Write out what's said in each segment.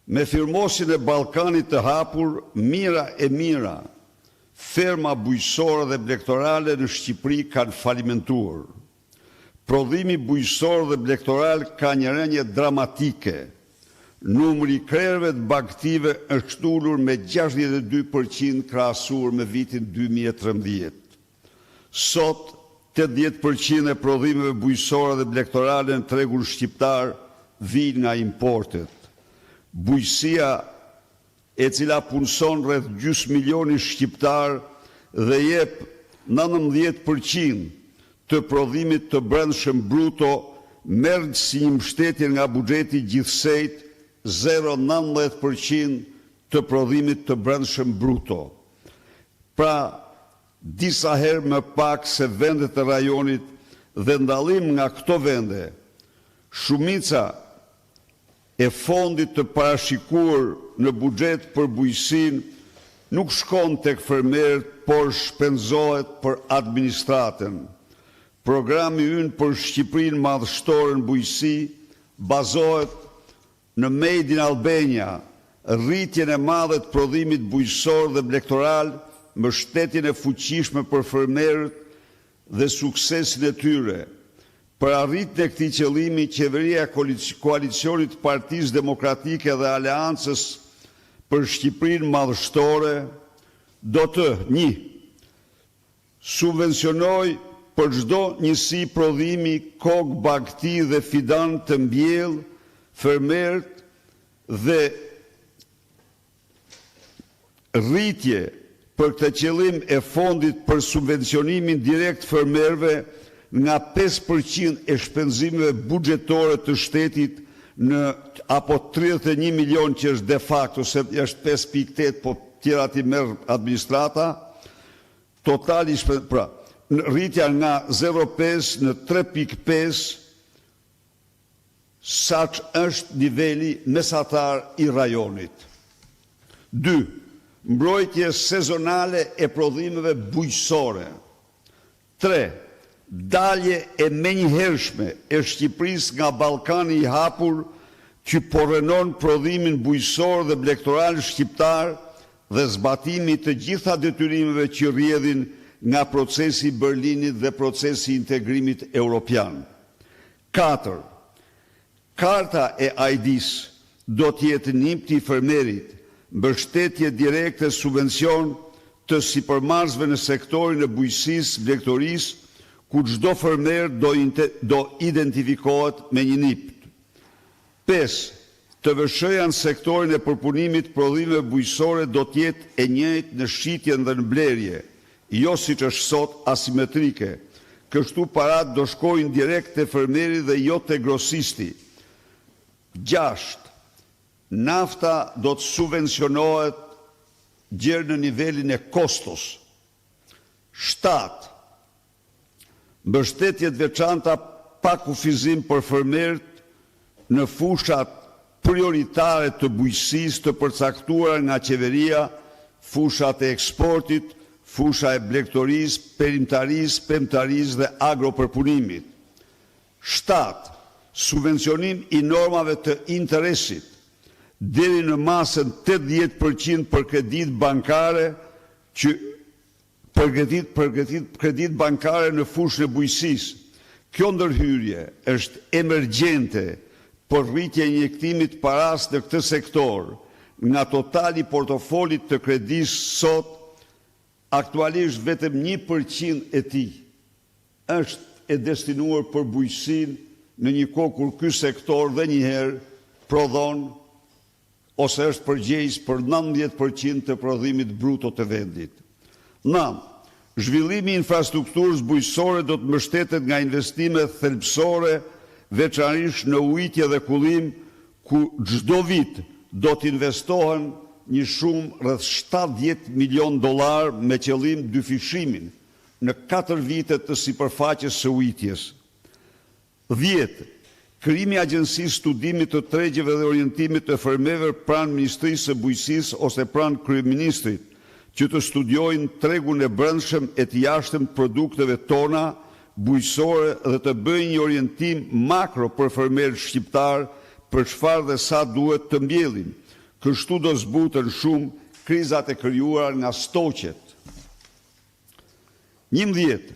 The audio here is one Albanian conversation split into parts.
Me firmosjen e Ballkanit të Hapur, mijëra e mijëra ferma bujqësore dhe blegtorale në Shqipëri kanë falimentuar. Prodhimi bujqësor dhe blegtoral ka një rënie dramatike. Numri i krerëve të bagëtive është ulur me 62% krahasuar me vitin 2013. Sot, 80% e prodhimeve bujqësore dhe blegtorale në tregun shqiptar vijnë nga importet. Bujqësia, e cila punëson rreth gjysmë milioni shqiptarë dhe jep 19% të prodhimit të brendshëm bruto, merr si mbështetje nga buxheti gjithsej 0,19% të prodhimit të brendshëm bruto. Pra, disa herë më pak se vendet e rajonit dhe në dallim nga këto vende, shumica e fondit të parashikuar në buxhet për bujqësinë nuk shkon te fermerët, por shpenzohet për administratën. Programi ynë për Shqipërinë Madhështore në bujqësi bazohet në Made in Albania, rritjen e madhe të prodhimit bujqësor dhe blegtoral, mbështetjen e fuqishme për fermerët dhe suksesin e tyre. Për arritjen e këtij qëllimi, qeveria e koalicionit të Partisë Demokratike dhe Aleancës për Shqipërinë Madhështore do të: 1. Subvencionojë për çdo njësi prodhimi, kokë bagëtie dhe fidan të mbjellë, fermerët dhe rritje për këtë qëllim e fondit për subvencionimin direkt të fermerëve nga 5% e shpenzimeve buxhetore të shtetit në apo 31 milionë që është de facto, se është 5,8, po të tjerat i merr administrata. Totali pra, rritja nga 0,5 në 3,5 sa ç'është niveli mesatar i rajonit. 2. Mbrojtje sezonale e prodhimeve bujqësore. 3. Dalje e menjëhershme e Shqipërisë nga Ballkani i Hapur që po rrënon prodhimin bujqësor dhe blegtoral shqiptar dhe zbatimi i të gjitha detyrimeve që rrjedhin nga Procesi i Berlinit dhe procesi i integrimit europian. 4. Karta e ID-së do të jetë NIPT-i i fermerit, mbështetje direkte subvencion të sipërmarrësve në sektorin e bujqësisë, blegtorisë, ku çdo fermer do identifikohet me një NIPT. 5. TVSH-ja në sektorin e përpunimit të prodhimeve bujqësore do të jetë e njëjtë në shitje dhe në blerje, jo siç është sot asimetrike. Kështu paratë do shkojnë direkt te fermeri dhe jo te grosisti. 6. Nafta do të subvencionohet gjer në nivelin e kostos. 7. Mbështetje të veçanta pa kufizim për fermerët në fushat prioritare të bujqësisë të përcaktuara nga qeveria, fushat e eksportit, fusha e blegtorisë, perimtarisë, pemëtarisë dhe agropërpunimit. 7. Subvencionim i normave të interesit deri në masën 80% për kreditë bankare që për kreditë bankare në fushën e bujqësisë. Kjo ndërhyrje është emergjente për rritjen e injektimit të parasë në këtë sektor. Nga totali i portofolit të kredisë sot, aktualisht vetëm 1% e tij është e destinuar për bujqësinë në një kohë kur ky sektor dhe një herë prodhon ose është përgjegjës për 19% të prodhimit bruto të vendit. 9. Zhvillimi i infrastrukturës bujqësore do të mbështetet nga investime thelbësore, veçanërisht në ujitje dhe kullim, ku çdo vit do të investohen një shumë rreth 70 milionë dollarë me qëllim dyfishimin në katër vite të sipërfaqes së ujitjes. 10. Krijimi i Agjencisë së Studimit të Tregjeve dhe Orientimit të Fermerëve pranë Ministrisë së Bujqësisë ose pranë Kryeministrit, që të studiojnë tregun e brendshëm e të jashtëm të produkteve tona bujqësore dhe të bëjnë një orientim makro për fermerët shqiptarë për çfarë dhe sa duhet të mbjellin. Kështu do zbuten shumë krizat e krijuara nga stoqet. 11.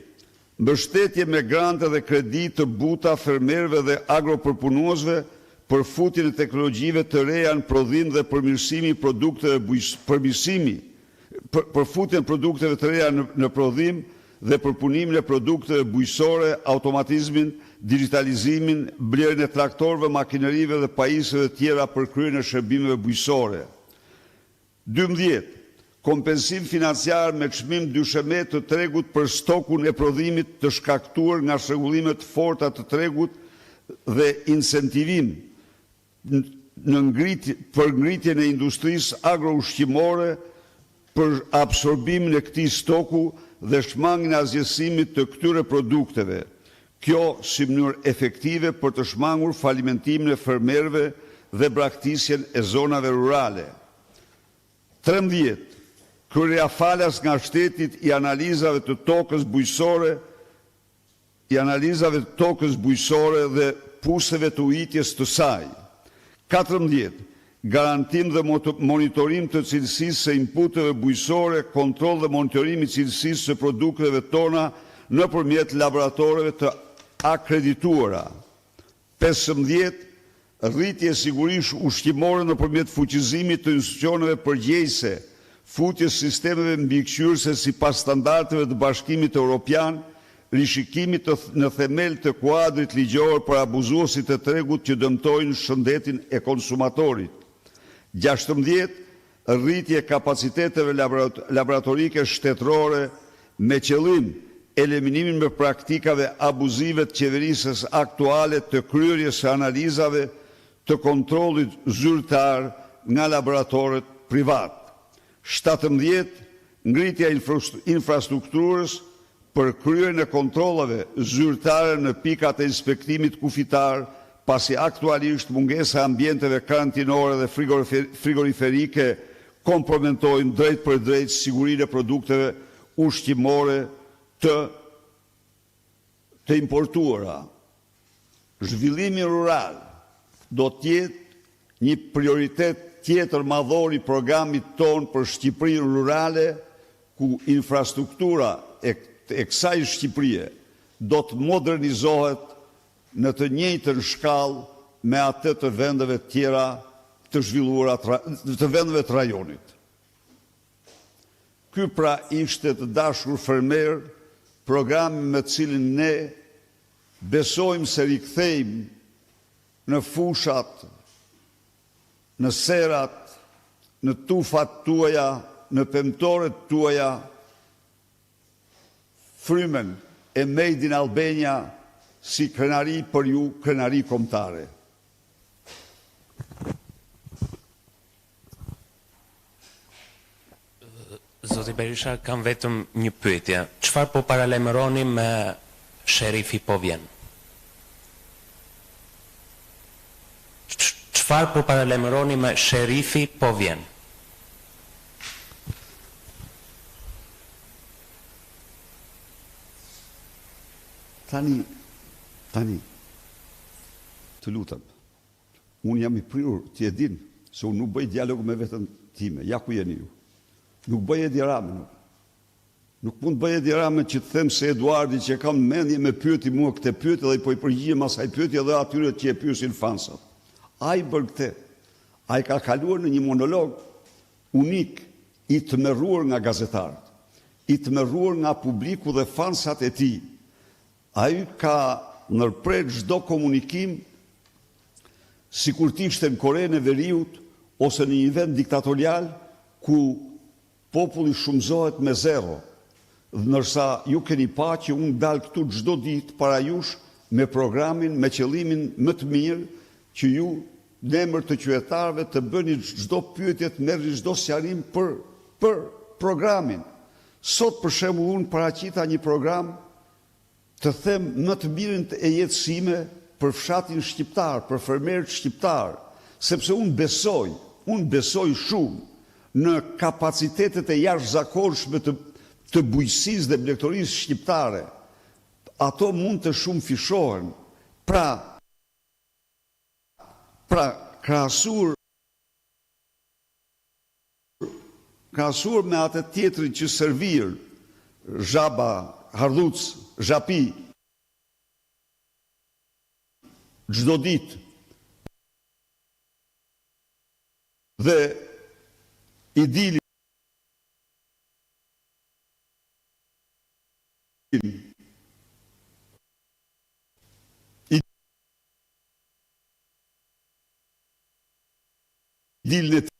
Mbështetje me grante dhe kredi të buta fermerëve dhe agropërpunuesve për futjen e teknologjive të reja në prodhim dhe përmirësimi i produkteve përmirësimi për futjen e produkteve të reja në prodhim dhe përpunimin e produkteve bujqësore, automatizmin, digjitalizimin, blerjen e traktorëve, makinerive dhe pajisjeve të tjera për kryerjen e shërbimeve bujqësore. 12. Kompensim financiar me çmim dysheme të tregut për stokun e prodhimit të shkaktuar nga çrregullime të forta të tregut dhe incentivim në ngritje, për ngritjen e industrisë agroushqimore për absorbimin e këtij stoku dhe shmangien e asgjësimit të këtyre produkteve. Kjo si mënyrë efektive për të shmangur falimentimin e fermerëve dhe braktisjen e zonave rurale. 13. Kryerja falas nga shteti i analizave të tokës bujqësore, i analizave të tokës bujqësore dhe puseve të ujitjes të saj. 14. Garantim dhe monitorim të cilësisë së inputeve bujqësore, kontroll dhe monitorim i cilësisë së produkteve tona nëpërmjet laboratorëve të akredituara. 15. Rritje e sigurisë ushqimore nëpërmjet fuqizimit të institucioneve përgjegjëse, futjes së sistemeve mbikëqyrëse sipas standardeve të Bashkimit Europian, rishikimit të, në themel të kuadrit ligjor për abuzuesit e tregut që dëmtojnë shëndetin e konsumatorit. 16. Rritje e kapaciteteve laboratorike shtetërore me qëllim eliminimin e praktikave abuzive të qeverisjes aktuale të kryerjes së analizave të kontrollit zyrtar nga laboratorët privatë. 17. Ngritja e infrastrukturës për kryerjen e kontrolleve zyrtare në pikat e inspektimit kufitar, pasi aktualisht mungesa e ambienteve karantinore dhe frigoriferike komprometojnë drejtpërdrejt sigurinë e produkteve ushqimore të të importuara. Zhvillimi rural do të jetë një prioritet tjetër madhor i programit tonë për Shqipërinë rurale, ku infrastruktura e, e kësaj Shqipërie do të modernizohet në të njëjtën shkallë me atë të vendeve të tjera të zhvilluara të vendeve të rajonit. Ky pra ishte të dashur fermerë programi me të cilin ne besojmë se rikthejmë në fushat, në serat, në tufat tuaja, në pemtoret tuaja, frymën e Made in Albania si krenari për ju, krenari kombëtare. Zoti Berisha, kam vetëm një pyetje. Çfarë po paralajmëroni me sherifi po vjen? Çfarë po paralajmëroni me sherifi po vjen? Tani, tani, të lutem, unë jam i prirur, ti e din, se unë nuk bëj dialog me veten time, ja ku jeni ju. Nuk bëj Edi Ramën. Nuk mund të bëj Edi Ramën që të them se Eduardi që e kam në mendje me pyeti mua këtë pyetje dhe po i përgjigjem asaj pyetje dhe atyre që e pyesin fansat. Ai bën këtë. Ai ka kaluar në një monolog unik i tmerruar nga gazetarët, i tmerruar nga publiku dhe fansat e tij. Ai ka ndërprerë çdo komunikim sikur të ishte në Korenë e Veriut ose në një vend diktatorial ku populli shumëzohet me zero. Ndërsa ju keni pa që unë dal këtu çdo ditë para jush me programin, me qëllimin më të mirë që ju në emër të qytetarëve të bëni çdo pyetje, të merrni çdo sqarim për për programin. Sot për shembull unë paraqita një program të them më të mirin e jetës sime për fshatin shqiptar, për fermerët shqiptar, sepse unë besoj, unë besoj shumë në kapacitetet e jashtëzakonshme të të bujqësisë dhe blegtorisë shqiptare. Ato mund të shumëfishohen. Pra, pra krahasuar. Krahasuar me atë tjetrin që servir zhaba, hardhuc, zhapi çdo ditë dhe idilin Idilin e.